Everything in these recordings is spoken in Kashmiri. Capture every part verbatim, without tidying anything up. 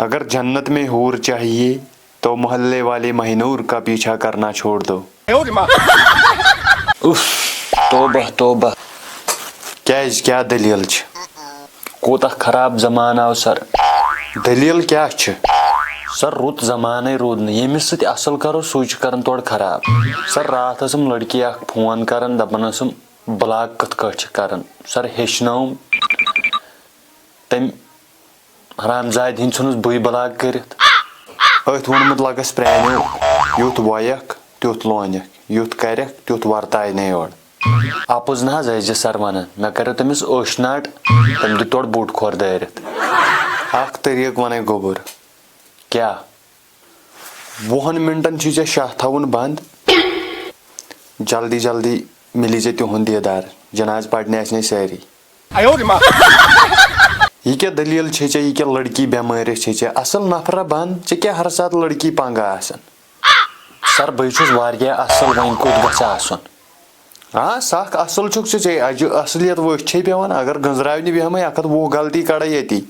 اگر جنت میں حور چاہیے تو محلے والے مہینور کا پیچھا کرنا چھوڑ دو۔ اُف، توبہ، توبہ۔ کیٛازِ، کیٛاہ دٔلیٖل چھِ؟ کوٗتاہ خراب زمانہٕ آو سر۔ دٔلیٖل کیٛاہ چھِ؟ سر، رُت زمانَے روٗد نہٕ۔ ییٚمِس سۭتۍ اَصٕل کَرو، سُے چھُ کَران تورٕ خراب۔ سر، راتھ ٲسٕم لٔڑکی اَکھ فون کَران، دَپان ٲسٕم، بلاک کِتھ کٲٹھۍ چھِ کَران۔ سر، ہیٚچھنٲوٕم تٔمۍ۔ حرامزادِ ہٕنٛدۍ ژھُنُس بٕے بلاک کٔرِتھ۔ أتھۍ ووٚنمُت لَگَس پرٛانیو، یُتھ وۄیَکھ، تیُتھ لونٮ۪کھ، یُتھ کَرٮ۪کھ، تیُتھ وَرتاے نَے یورٕ۔ اَپُز نہ حظ ٲسۍ زِ سر وَنان، مےٚ کَریو تٔمِس أچھ نَٹ، تٔمۍ دیُت تورٕ بوٚڑ کھۄر دٲرِتھ۔ اَکھ طریٖقہٕ وَنَے گوٚبُر۔ کیٛاہ؟ وُہَن مِنٹَن چھُے ژےٚ شاہ تھاوُن بنٛد۔ جلدی جلدی مِلی ژےٚ تِہُنٛد دیٖدار۔ جنازٕ پرنہِ آسہِ نے سٲری۔ یہِ کیٛاہ دٔلیٖل چھے ژےٚ؟ یہِ کیٛاہ لڑکی بٮ۪مٲرِس چھے ژےٚ؟ اَصٕل نفرا بنٛد، ژےٚ کیٛاہ ہر ساتہٕ لڑکی پنٛگہٕ آسان؟ سر، بٕے چھُس واریاہ اَصٕل، وۄنۍ کیُتھ گژھِ آسُن؟ آ، سکھ اَصٕل چھُکھ ژٕ، ژےٚ اَجہِ اَصلیت وٕچھ چھے پٮ۪وان۔ اگر گٔنٛزراونہِ بیٚہمَے، اَکھ ہَتھ وُہ غلطی کَڑَے ییٚتی۔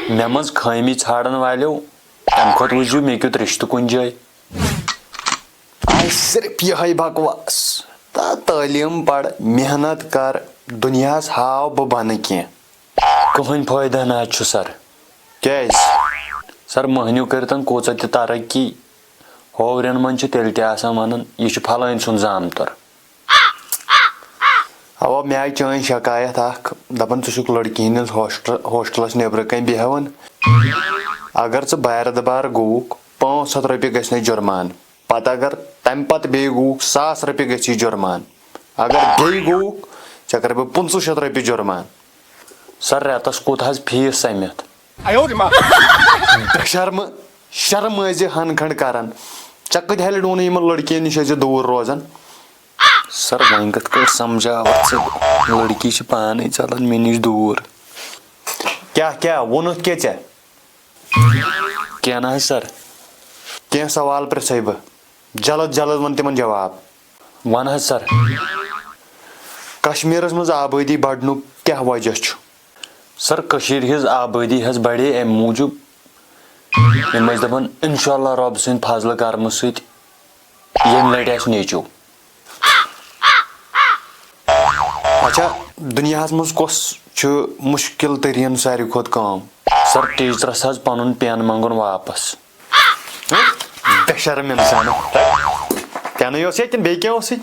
مےٚ منٛز خٲمی ژھانٛڈَن والیو، اَمہِ کھۄتہٕ وٕچھزیو مےٚ کیُتھ رِشتہٕ کُنہِ جایہِ۔ آے صرف یِہوٚے بکواس۔ تا تعلیٖم پَر، محنت کَر، دُنیاہَس ہاو بہٕ بَنہٕ کینٛہہ۔ کٕہٕنۍ فٲیدٕ نہ حظ چھُ سر۔ کیٛازِ؟ سر، مٔہنیوٗ کٔرِتَن کۭژاہ تہِ ترقی، ہوورٮ۪ن منٛز چھِ تیٚلہِ تہِ آسان وَنان، یہِ چھُ پھلٲنۍ سُنٛد زامتُر۔ اَوا، مےٚ آیہِ چٲنۍ شکایت اَکھ، دَپان، ژٕ چھُکھ لٔڑکی ہِنٛدِس ہاسٹل-، ہاسٹلَس نیٚبرٕ کَنۍ بیٚہوان۔ اگر ژٕ بارِ دُبارٕ گوٚوُکھ، پانٛژھ ہَتھ رۄپیہِ گژھِ نَے جُرمان۔ پَتہٕ اگر تَمہِ پَتہٕ بیٚیہِ گوٚوُکھ، ساس رۄپیہِ گژھی جُرمان۔ اگر بیٚیہِ گوٚوُکھ، ژےٚ کَرٕ بہٕ پٕنٛژٕہ شَتھ رۄپیہِ جُرمان۔ سر، رٮ۪تَس کوٗتاہ حظ فیٖس سَمِتھ؟ بے شرمہٕ، شرم ٲسۍ زِ ہَن کھنٛڈ کران۔ ژےٚ کۭتہِ ہلہِ ڈوٗنہٕ یِمن لڑکِین نِش ٲسۍ زِ دوٗر روزان؟ سر، وۄنۍ کِتھ کٲٹھۍ سمجھاوتھ ژٕ؟ لڑکی چھِ پانے ژلان مےٚ نِش دوٗر۔ کیٛاہ، کیٛاہ ووٚنُتھ کیٛاہ ژےٚ؟ کینٛہہ نہ حظ سر۔ کینٛہہ سوال پرژھے بہٕ، جلد جلد وَن تِمن جواب۔ وَن حظ سر۔ کشمیرس منٛز آبٲدی بڑنُک کیٛاہ وجہ چھُ؟ سر، کٔشیٖرِ ہٕنٛز آبٲدی حظ بڑے اَمہِ موٗجوٗب، یِم ٲسۍ دَپان، انشاءاللہ رۄب سٕنٛدِ فضلہٕ کرمہٕ سۭتۍ ییٚمہِ لٹہِ آسہِ نیچو۔ اچھا، دُنیاہس منٛز کۄس چھُ مُشکِل تریٖن ساروی کھۄتہٕ کٲم؟ سر، ٹیچرس حظ پنُن پین منٛگُن واپس۔ بے شرم انسان۔ پینٕے اوس یا کِنہٕ بیٚیہِ کینٛہہ اوسُے؟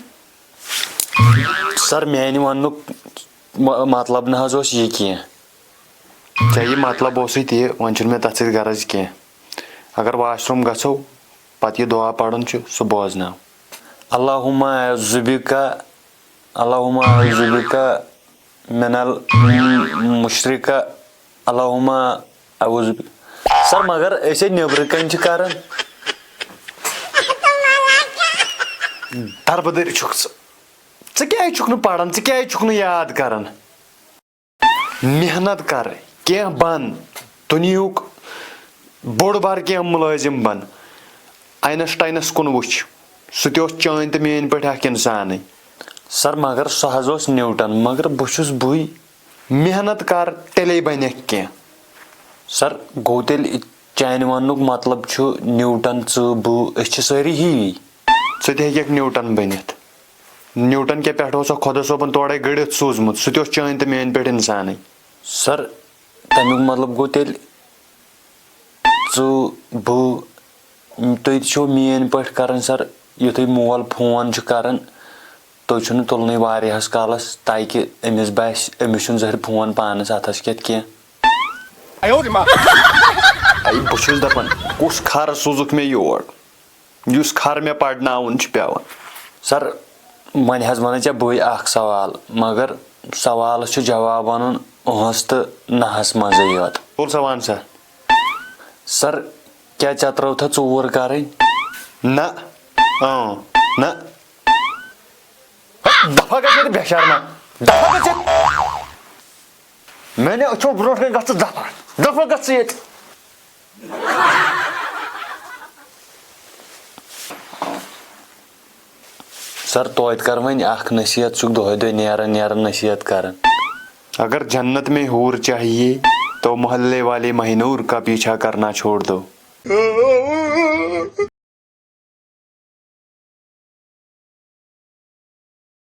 سر، میانہِ وننُک م-، مطلب نہ حظ اوس یہِ کینٛہہ۔ ژےٚ یہِ مطلب اوسُے تہِ، وۄنۍ چھُنہٕ مےٚ تَتھ سۭتۍ غرض کینٛہہ۔ اگر واش روٗم گژھو، پتہٕ یہِ دُعا پرُن چھُ، سُہ بوزناو۔ اللہم اعوذ بک، اللہم اعوذ بک من المشرک، اللہم اعوذ بک۔ سر، مگر أسۍ ہے نیٚبرٕ کنہِ چھِ کران۔ دربٕدٔرۍ چھُکھ ژٕ۔ ژٕ کیٛازِ چھُکھ نہٕ پران؟ ژٕ کیٛازِ چھُکھ نہٕ یاد کران؟ محنت کر، کینٛہہ بن، دُنیہُک بوٚڑ بار کینٛہہ مُلٲزِم بن۔ آینسٹاینس کُن وٕچھ، سُہ تہِ اوس چٲنۍ تہٕ میٲنۍ پٲٹھۍ اکھ انسانٕے۔ سر، مگر سُہ حظ اوس نیوٹن، مگر بہٕ چھُس بٕے۔ محنت کر، تیٚلے بنکھ کینٛہہ۔ سر، گوٚو تیٚلہِ چانہِ وننُک مطلب چھُ نیوٹن، ژٕ، بہٕ، أسۍ چھِ سٲری ہِوی۔ ژٕ تہِ ہیٚککھ نیوٹن بٔنِتھ۔ نیوٹن کیٛاہ پٮ۪ٹھٕ اوسا خۄدا صٲبن تورے گٔڑِتھ سوٗزمُت؟ سُہ تہِ اوس چٲنۍ تہٕ میٲنۍ پٲٹھۍ انسانٕے۔ سر، تمیُک مطلب گوٚو تیٚلہِ ژٕ، بہٕ، تُہۍ تہِ چھِو میٲنۍ پٲٹھۍ کران سر، یُتھُے مول فون چھُ کران، تُہۍ چھِو نہٕ تُلنٕے واریاہس کالس، تاکہِ أمِس باسہِ أمِس چھُنہٕ زہرِ فون پانس اتھس کٮ۪تھ کینٛہہ۔ اے، بہٕ چھُس دپان، کُس خر سوٗزُکھ مےٚ یور؟ یُس خر مےٚ پرناوُن چھُ پٮ۪وان۔ سر، وۄنۍ حظ وَنَے ژےٚ بٕے اکھ سوال، مگر سوالَس چھُ جواب وَنُن اُہَس تہٕ نَہَس منٛزٕے یوت۔ تُل سا وَن سا۔ سر، کیٛاہ ژےٚ ترٲوتھا ژوٗر کَرٕنۍ؟ نہ، اۭں، نہ۔ ہے، دفعہ گژھ ییٚتہِ بے شرما، دفعہ گژھ ییٚتہِ۔ میانہِ أچھو برونٛٹھ کَنہِ گژھ ژٕ دفعہ، دفعہ گژھ ژٕ ییٚتہِ۔ سر، توتہِ کر وۄنۍ اکھ نصیحت، ژٕ چھُکھ دۄہے دۄہے نیران نیران نصیحت کران۔ اگر جنت میں حور چاہیے तो मोहल्ले वाली महिनूर का पीछा करना छोड़ दो।